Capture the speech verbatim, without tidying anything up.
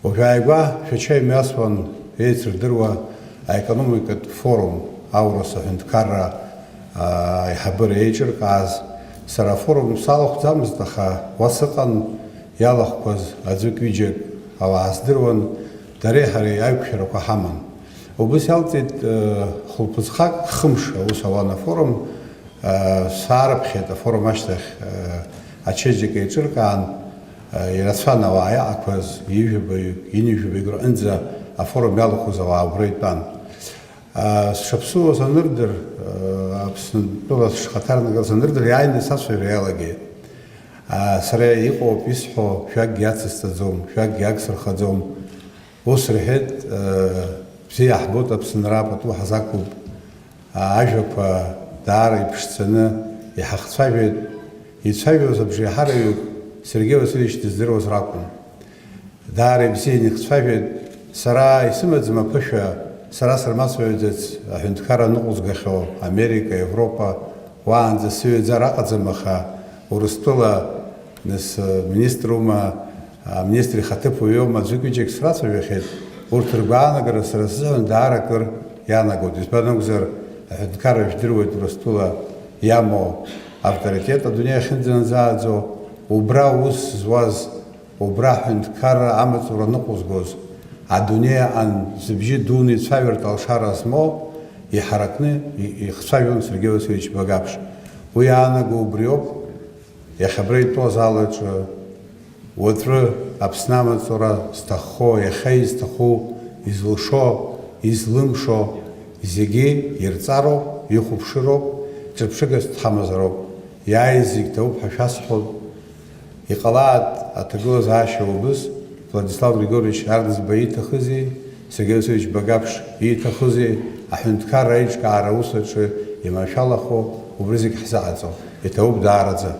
Уажәааигәа Шәача имҩасуан еицырдыруа аекономикатә форум аурыс аҳәынҭқарра аиҳабыра еиҿыркааз. Сара афорум салахәӡамызт, аха уа сыҟан, иалахәқәаз аӡәык-ҩыџьак ауаа здыруан, дареи ҳареи аиқәшәарақәа ҳаман. Убыс иалҵит, хәылԥыцхак, хымш аус ауан афорум. Саарыԥхьеит афорум ашьҭахь, ачеиџьыка еиҿыркаан, ирацәан ауаа иаақәаз, ҩажәаҩык, ҩынҩажәаҩык рҟынӡа афорум иалахәыз ауаа убра итәан. Сшаԥсуаз анырдыр, Аԥсынтәыла сшхаҭарнагаз анырдыр, иааины сацәажәара иалагеит. Сара иҟоуп исҳәо, шәакгьы ацысҵаӡом, шәакгьы агсырхаӡом. Ус рҳәеит, бзиа ҳбоит, Аԥсынра пату ҳазақәуп. Ажәақәа даара иԥшӡаны иҳахцәажәеит. Ицәажәоз абжеиҳараҩык Сергеи Васильевич дыздыруазар акәын. Даара ибзианы ихцәажәеит. Сара исымаӡам аԥышәа, сара сырмацәажәаӡац аҳәынҭқарра ныҟәызгахьоу Америка, Европа, уаанӡа сыҩаӡар аҟаӡам, аха Урыстәыла, нас, министрума, аминистр ихаҭыԥуаҩума, аӡәык-ҩыџьак срацәажәахьеит. Урҭ ргәаанагара сара сзыҳәан даара акыр иаанагоит. Избан акәзар, аҳәынҭқарра жәдыруеит Урыстәыла иамоу авторитет адунеи ахьынӡаназааӡо. Убра аус зуаз, убра аҳәынҭқарра амаҵура ныҟәызгоз, адунеи аҟан зыбжьы дуны ицәажәартә алшара змоу, иҳаракны и-, ихцәажәон Сергеи Васильевич Багаԥш. Уи иаанаго убриоуп, иахьа абра итәоу азал аҿы, уаҵәы Аԥсны амаҵура зҭаххо, иахьа изҭаху, изылшо, излымшо зегьы ирҵароуп, ихәаԥшыроуп, ҿырԥшыгас дҳамазароуп. Иааиз зегь ҭабуп ҳәа шәасҳәоит. Иҟалааит аҭагылазаашьа убыс, Владислав Григорьевич Арӡынба ииҭахызи, Сергеи Васильевич Багаԥш ииҭахызи, аҳәынҭқарра аиҿкаара аус аҿы иманшәалахо убри зегь ҳзаҟаҵо, иҭабуп даараӡа.